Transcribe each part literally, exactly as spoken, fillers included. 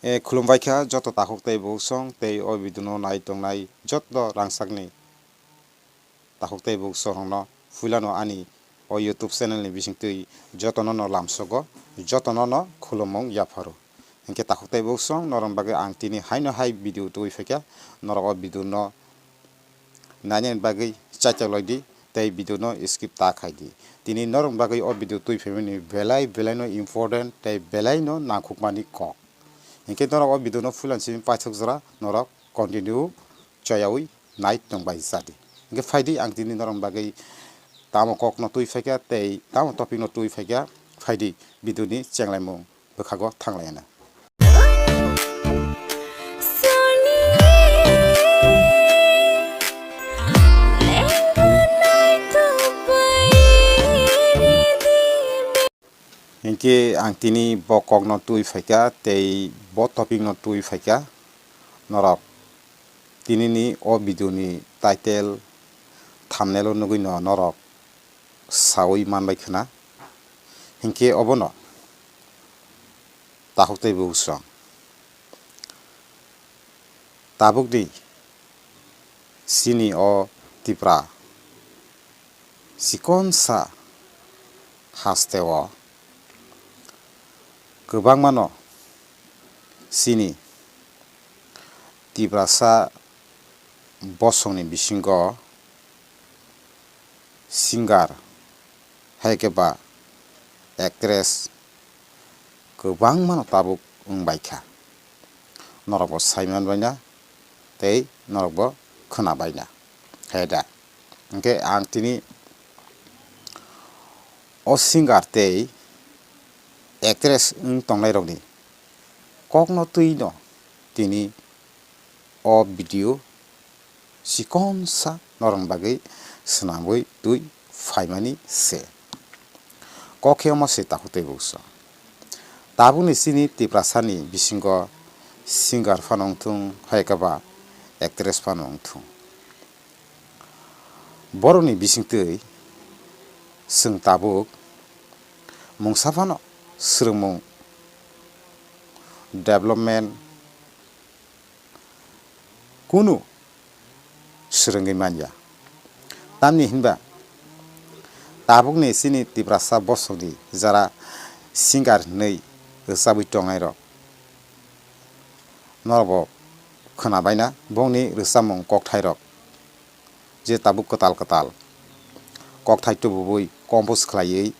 E, khulumbai kha joto takhuk tei buksong tei o video no nai tongnai joto rangchakni takhuk tei buksong rokno, puilano ani o YouTube channel ni bisingtwi jotono no lamsogo, jotono no khulumung yapharo. Hinkhe takhuk tei buksong norokni bagwi ang tini haino hai video tubui phaikha, norok o video no nainani bagwi chaitok loidi tei video no skip ta khaidi. Tini norokni bagwi o video tubui phaimani belai belai no important tei belai no nangkukmani kok. Hinkhe norok o video no puilani simi paithak jora norok continue choyaui nai tongbai jadi. Hinkhe phaidi ang tini norokni bagwi tamo kokno tubui phaikha tei tamo topic no tubui phaikha, phaidi video ni chenglaimung bwkhago thanglaina. Hinkhe ang tini bo kokno tubui phaikha tei bo topic no tubui phaikha. Norok tinini o video ni title, thumbnail o nugui no norok saui manbai khna. Hinkhe obono takhuk tei buksong. Tabukni chini o Tipra chikonsa hasteo kwbangmano chini Tiprasa bosongni bisingo singer hai khe ba actress kwbangmano tabuk wng bai kha. Norokbo sai man bai na tei norokbo khwna bai na, hai da. Hinkhe ang tini o singer tei actress wng tongnairokni kokno twi no tini o video chikonsa norokni bagwi swnamwi twi phaimani se. Kok khe omo se takhuk tei buksong. Tabukni chini Tiprasani bisingo singer phano wngthung, hai khe ba actress phano wngthung. Borokni bisingtwi chwng tabuk mungsa phano swrwngmung, development, kunu swrwngwi manya. Tamni hinba tabukni chini Tiprasa bosongni jara singer hinwi rwchabwi tongnairok norokbo khwna baina bongni rwchapmung kokthairok, je tabuk kwtal kwtal kokthai tububui compose khlaiwi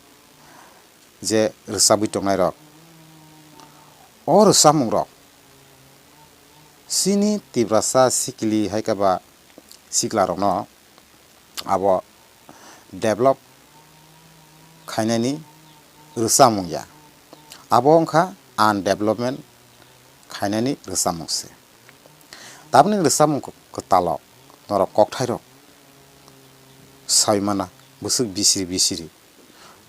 je rwchabwi tongnairok. O rwchapmungrok chini Tiprasa sikili hai khe ba siklarokno abo develop khainani rwchapmung ya. Abo wngkha undevelopment khainani rwchapmung se. Tabukni rwchapmung kwtalo norok kokthairok sai mana bwswk bisiri bisiri,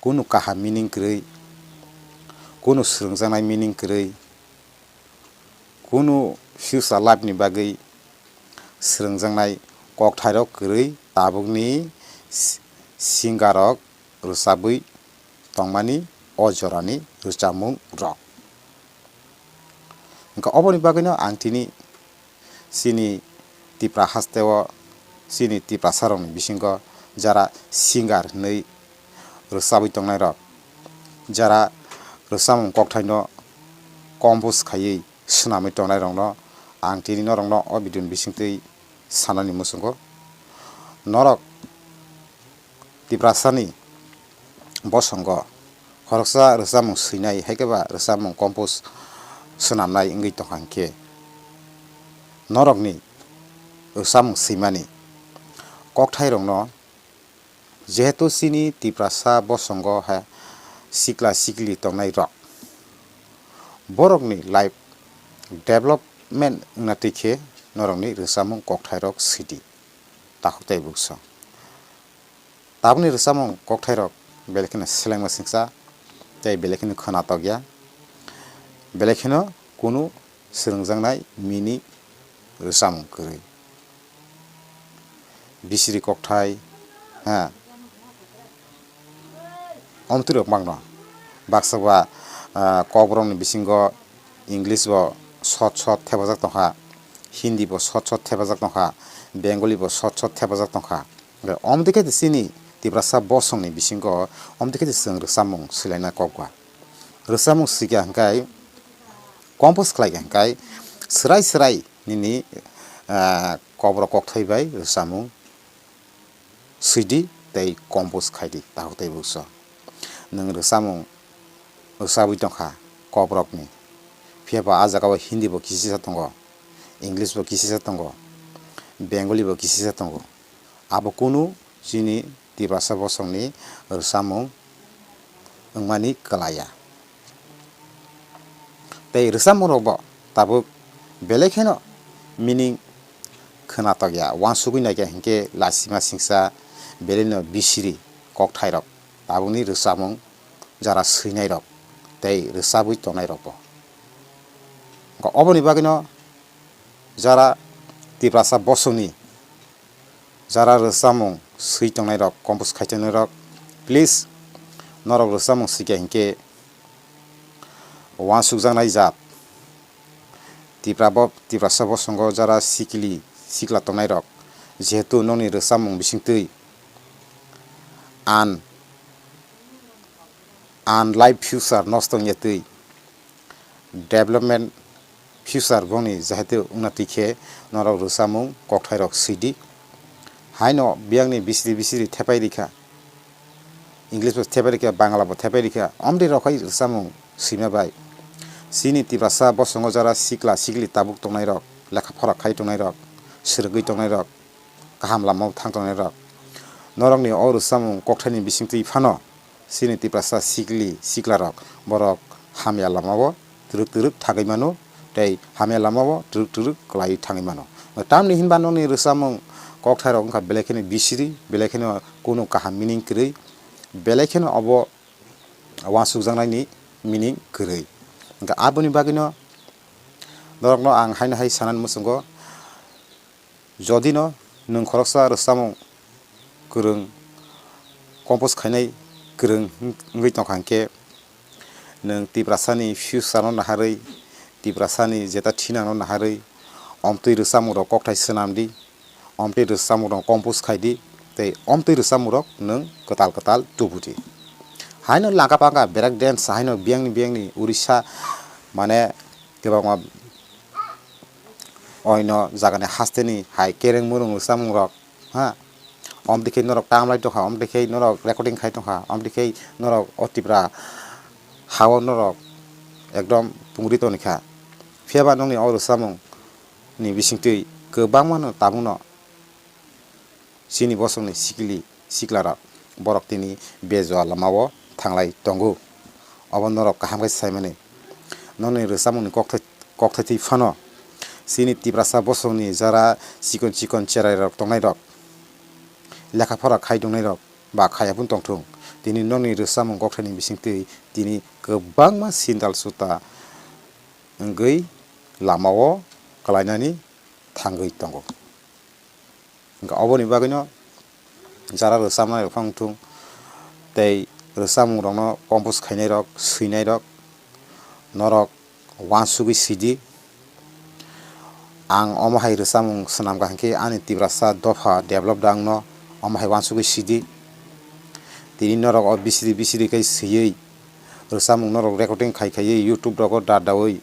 kunu kaham meaning kwrwi, kunu swrwngjaknai meaning kwrwi, kunu future life ni bagwi swrwngjaknai kokthairok kwrwi tabukni si-, singerrok rwchabwi tongmani o jorani rwchapmung rok. Wngkha oboni bagwino ang tini chini Tipra hasteo chini Tiprasarokni bisingo jara singer hinwi rwchabwi tongnairok, jara rwchapmung kokthaino compose khaiwi swnamwi tongnairokno ang tini norokno o video ni bisingtwi sanani muchungo. Norok Tiprasani bosongo khoroksa rwchapmung swinai hai khe ba rwchapmung compose swnamnai wngwi tongkha hinkhe norokni rwchapmung swimani kokthairokno, jehetu chini Tiprasa bosongo hai sikla sikli tongnairok, borokni life development wngna twi khe norokni rwchapmung kokthairok sidi takhuk tei buksong. Tabukni rwchapmung kokthairok belai kheno selengma singcha tei belai kheno khwnatok ya, belai kheno kunu swrwngjaknai mini rwchapmung kwrwi. Bisiri kokthai, ha, omtwirok mangno baksa ba, ah, kokborokni bisingo English bo short short thepajak tongkha, Hindi bo short short thepajak tongkha, Bengali bo short short thepajak tongkha. Omo twi khe chini Tiprasa bosongni bisingo omo twi khe chwng rwchapmung swlaina kok ba. Rwchapmung swikha hwnkhe, compose khlaikha hwnkhe, swrai swrai nini, ah, kokrok kokthai bai rwchapmung swidi tei compose khaidi, takhuk tei bukso. Nwng rwchapmung rwchabwi tongkha kokrokni, phiya ba ah jagao Hindi bo kisisa tongo, English bo kisisa tongo, Bengali bo kisisa tongo. Abo kunu chini Tiprasa bosongni rwchapmung wngmani kwlaiya. Tei rwchapmungrokbo tabuk belai kheno meaning khwnatok ya, uansugwi naikha hinkhe lasima singsa belaino bisiri kokthairok tabukni rwchapmung jara swinairok tei rwchabwi tongnairokbo. Oboni bagwino jara Tiprasa bosongni jara rwchapmung swi tongnairok, compose khai tongnairok, please, norok rwchapmung swikha hinkhe uansukjaknai jat. Tipra bo, Tiprasa bosongo jara sikili sikla tongnairok, jehetu nokni rwchapmung bisingtwi an, an life future nosto wngya twi, development future bongni jahete wngna twi khe norok rwchapmung kokthairok swidi. Haino biyangni bisiri bisiri thepai rikha, English bo thepai rikha, Bangla bo thepai rikha, omri rok hai rwchapmung swima bai. Chini Tiprasa bosongo jara sikla sikli tabuk tongnairok, lekha pora khai tongnairok, swrwngwi tongnairok, kaham lamao thang tongnairok, norokni o rwchapmung kokthaini bisingtwi phano chini Tiprasa sikli siklarok borok hamya lamao twrwk twrwk thangwi mano, tei hamya lamao twrwk twrwk kwlaiwi thangwi mano. Tamni hinba nokni rwchapmung kokthairok wngkha belai kheno bisiri, belai kheno kunu kaham meaning kwrwi, belai kheno obo uansukjaknaini meaning kwrwi. Hwnkhe aboni bagwino norokno ang haino hai sanani muchungo, jodi no nwng khoroksa rwchapmung kwrwng, compose khainai kwrwng wngwi tongkha hwnkhe, nwng Tiprasani future no naharwi, Tiprasani jeta thinangno naharwi, omtwi rwchapmungrok kokthai swnamdi, omtwi rwchapmungrok compose khaidi, tei omtwi rwchapmungrok nwng kwtal kwtal tubudi. Haino laka paka break dance, haino biyangni biyangni Orissa, mane, kwbangma oino jagani hasteni hai kereng murung rwchapmungrok, ha, omtwi khe norok tamlai tongkha, omtwi khe norok recording khai tongkha, omtwi khe norok o Tripura hao norok ekdom pungri tongkha. Phiyaba nokni o rwchapmung ni bisingtwi kwbangma no tabukno chini bosongni sikili siklarok borok tini bejua lamao thanglai tongo. Obo norok kaham khe saimani. Nokni rwchapmungni kokthai, kokthaitwi phano chini Tiprasa bosongni jara chikon chikon cherairok tongnairok, lekha pora khai tongnairok ba khaiya phano tongthung, tini nokni rwchapmung kokthaini bisingtwi tini kwbangma sindal suta wngwi lamao kwlainani thangwi tongo. Hwnkhe oboni bagwino jara rwchapnai rok phano wngthung tei rwchapmung rokno compose khainai rok, swinai rok, norok uansugwi swidi. Ang omo hai rwchapmung swnamkha hwnkhe ani Tiprasa dopha develop da wngno, omo hai uansugwi swidi. Tini norok o bisiri bisiri khe swiwi rwchapmung norok recording khai khaiwi YouTube rogo da dawi,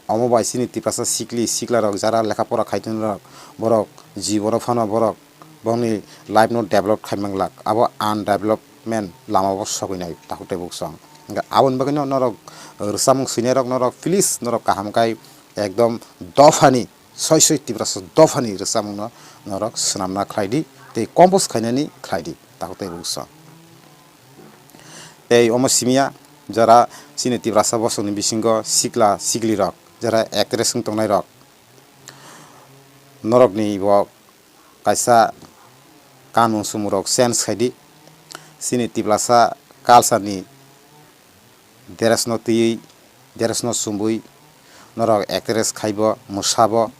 omo bai chini Tiprasa sikli siklarok jara lekha pora khai tongnai rok, borok jibono phano borok bongni life no develop khai manglak, abo undevelopment lamao sogwi nai takhuk tei buksong. Hwnkhe aboni bagwino norok rwchapmung swinai rok norok please norok kaham khai ekdom dophani soi soi Tiprasa dophani rwchapmung no norok swnamna khlai di tei compose khainani khlai di takhuk tei buksong. Tei omo simiya jara chini Tiprasa bosongni bisingo sikla sikli rok jara actress wng tongnai rok, norokni bo kaisa kanmung sumung rok change khai di. Chini Tiprasa culture ni dress no twiwi, dress no chumui norok actress khai bo, mwsa bo,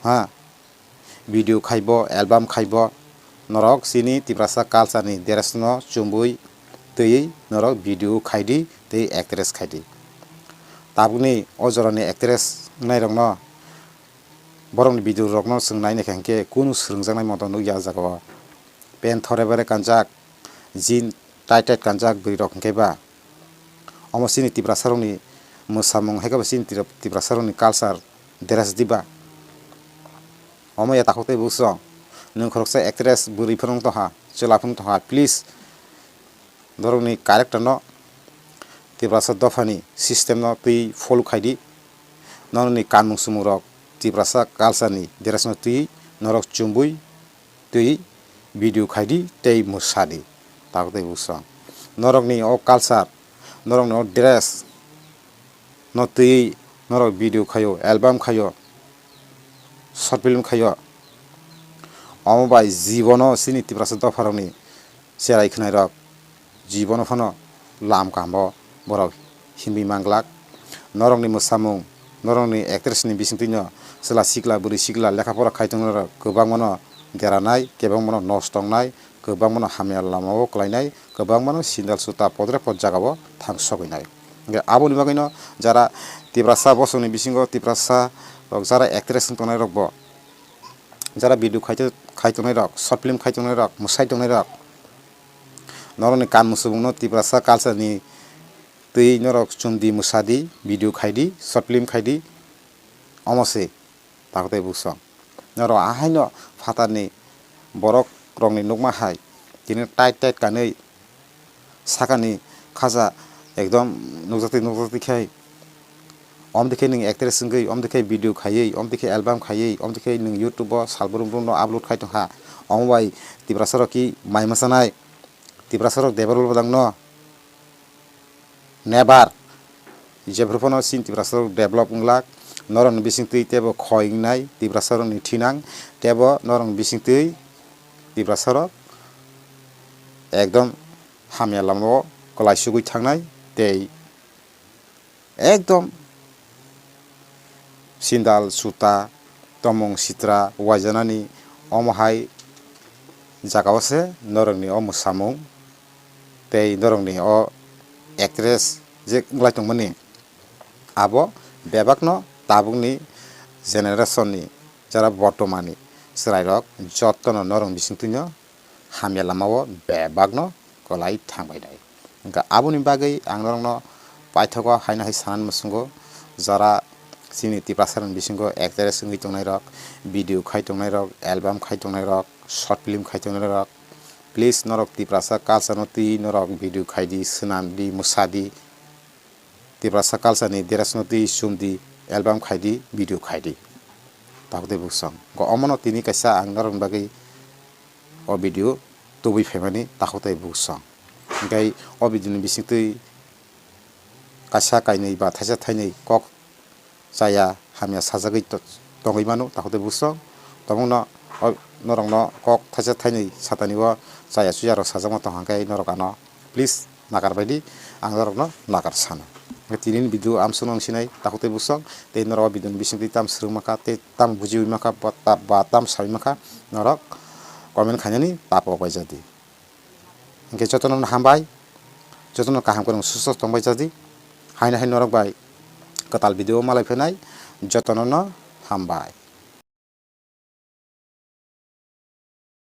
ha, video khai bo, album khai bo, norok chini Tiprasa culture ni dress no chumui twiwi norok video khai di tei actress khai di. Tabukni o jorani actress wngnairokno, borokni video rokno chwng nainaikha hinkhe kunu swrwngjaknai moto nukya ah jagao. Pant thore bare kanjak, jean tight tight kanjak bwrwirok hinkhe ba. Omo chini Tiprasarokni mwsamung, haikhe bo chini Tira-, Tiprasarokni culture dress diba. Omo ya takhuk tei bwswng. Nwng khoroksa actress bwrwi phano wng tongkha, chwla phano wng tongkha, please norokni character no Tiprasa dophani system no twi follow khaidi. Norokni kanmung swmung rok Tiprasa culture ni dress no twi norok chumbui twi video khaidi tei mwsadi. Takhuk tei bwswng. Norokni o culture, norokni o dress no twi norok video khaio, album khaio, short film khaio. Omo bai jibono chini Tiprasa dopharokni cherai khwnairok jibono phano lam kahamo borok himwi manglak. Norokni mwsamung, norokni actress ni bisingtwino chwla sikla, bwrwi sikla lekha pora khai tongnairok kwbangmano deranai, kwbangmano nosto wngnai, kwbangmano hamya lamao kwlainai, kwbangmano sindal suta podre pod jagao thang sogwinai. Hwnkhe aboni bagwino jara Tiprasa bosongni bisingo Tiprasa rok jara actress wng tongnairokbo, jara video khai, khai tongnairok, short film khai tongnairok, mwsai tongnairok, norokni kan mwsubungno Tiprasa culture ni twi norok chumdi, mwsadi, video khaidi, short film khaidi, omo se takhuk tei bwswng. Norok ahaino phatarni borok rokni nukma hai tini tight tight kanwi sakani khaja ekdom nukjakti nukjakti khai, omtwi khe nwng actress wngwi, omtwi khe video khaiwi, omtwi khe album khaiwi, omtwi khe nwng YouTube o sal brum brum no upload khai tongkha. Omo bai Tiprasa rok ki mai mwsanai, Tiprasa rok develop dang no. Never. Jephru phano chini Tiprasa rok develop wnglak, norokni bisingtwi teibo khoi wngnai Tiprasa rokni thinang, teibo norokni bisingtwi Tiprasa rok ekdom hamya lamao kwlai sugwi thangnai tei ekdom sindal, suta, tomung, sitra, uaijanani omo hai jagao se norokni o mwsamung tei norokni o actress je wng lai tongmani, abo bebakno tabukni generation ni jara bortomani chwrairok jottono norok bisingtwino hamya lamao bebakno kwlai thangbainai. Hwnkhe aboni bagwi ang norokno paithago haino hai sanani muchungo, jara chini Tiprasarokni bisingo actress wngwi tongnairok, video khai tongnairok, album khai tongnairok, short film khai tongnairok, please norok Tiprasa culture no twi norok video khaidi, swnamdi, mwsadi. Tiprasa culture ni dress no twi chumdi, album khaidi, video khaidi. Takhuk tei bwswng. Go omono tini kaisa ang norokni bagwi o video tubui phaimani takhuk tei bwswng. Hwnkhe o video ni bisingtwi kaisa kainwi ba thaisa thainwi kok chaya hamya sajagwi to-, tongwi mano, takhuk tei bwswng. Tongmungno o norokno kok thaisa thainwi satani o chaya chuya rok sajakma tongkha khe norok ano please nakar baidi, ang norokno nakar sano. Hwnkhe tinini video amsukno wng sinai takhuk tei bwswng, tei norok o video ni bisingtwi tam swrwng mankha tei tam bujiwi mankha ba ta-, ba tam sawi mankha, norok comment khainani tapo baijadi. Hwnkhe jotono hambai, jotono kaham kwrwng susto tongbai jadi. Haino hai norok bai kwtal video malai phainai, jotono hambai.